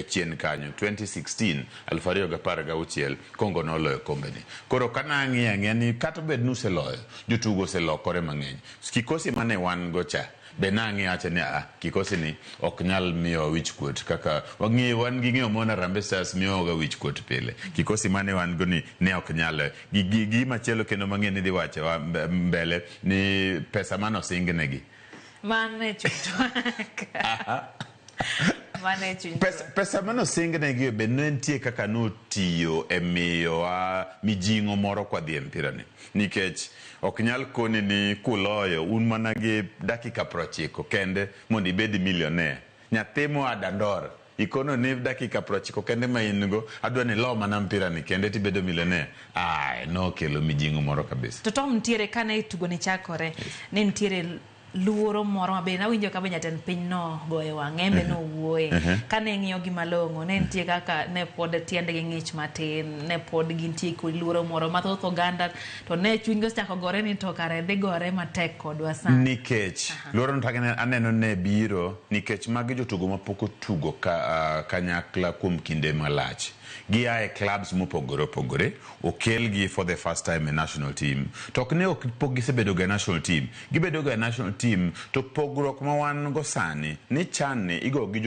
chien kanyo 2016 2016 Congo noloyo kombe ni. Koro ka nang'iyo ang'iya ni kata obed ni useloyo, jotugo oselokore mang'eny. Kikosi mane wan go cha be nang'iyo awacho ni ah, kikosi ni ok nyal miyowa wich kuot kaka wang'eyo wan gi ng'eyo mon Harambee Stars miyowaga wich kuot pile. Kikosi mane wan go ni ne ok nyal. Gi, gi, gimachielo kendo mang'e ni dhi wacho wa- mbele ni pesa mane osingnegi. Mano e chuny twak. Mano e chuny Pesa, twak. pesa mane osingnegi be ne nitie kaka notiyo e miyowa mijing'o moro kwadhi e mpira ni. Nikech ok nyal koni ni kuloyo un mana gi dakika 90 kende mondo ibed millionaire. Nyathi moa Dandora ikono ni dakika 90 kende ma in go adwa ni ilo mana mpira ni kende tibedo millionaire. Ai, nokelo mijing'o moro kabisa. To Tom nitiere kane tugo ni chakore, ne nitiere luoro moro mabe nawinjo ka be jatend piny no goyo wang'e embe nowuoye. Kane ng'iyo gi malong'o ne nitie kaka ne pod tiendgi ng'ich matin, ne pod gintie kod luoro moro mathoth oganda to ne chunygi osechako gore ni to kare dhi gore matek kodwa sani. Nikech luoro no to aneno ne biro nikech magi jotugo mapok otugo ka, kanyakla kuom kinde malach. Gia e clubs mopogore opogore, okelgi for the first time e national team. To ok ne ok pok gisebedo ga e national team. Gibedo ga e national team to pogruok ma wan go sani ni CHAN ni igo gi